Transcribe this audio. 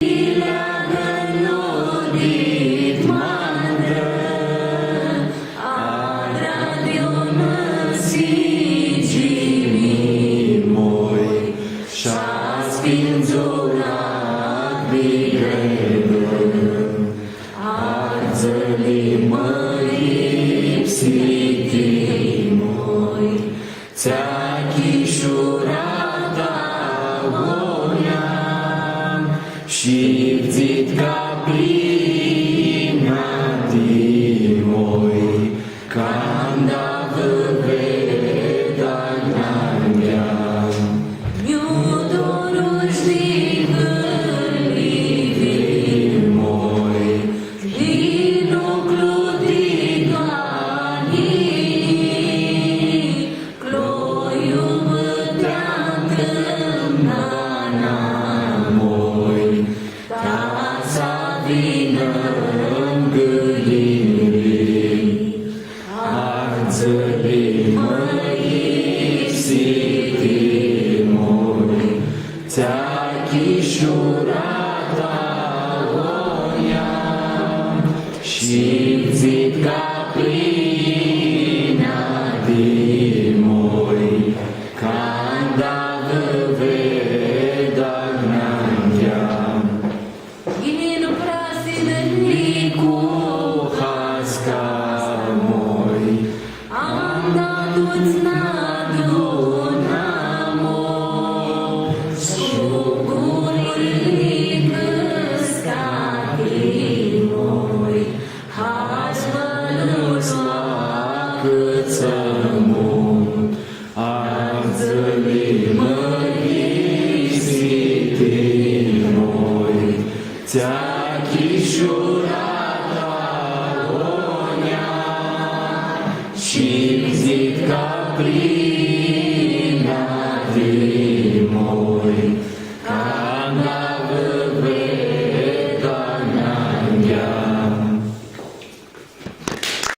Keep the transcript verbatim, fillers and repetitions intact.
Leagã-lu dit mandrã, adra di unã sigini, moi, sh-aspindzurã di grelã. Ardzi-li, mãi, ipsiti, moi, tsea chishurata agonja, shi vdzit ca prina di moi, canda vã ved anangea. Nj-u dorush di cãlivi, moi, di lucru di doani, cloiu bãtea cãndana, moi, ta s-avinã ngãlili. Ardzi-li, mãi, ipsiti, moi, tsea chishurata agonja, shi vdzit ca prina di moi, canda vã ved anangea. Ghini nu prasini nicu hasca, moi, anda tuts n-adunãm, sugurli cãscati, moi, hasba-lu s-u acãtsãm. Ardzi-li, mãi, ipsiti, moi, tsea chishurata agonja, shi vdzit ca pri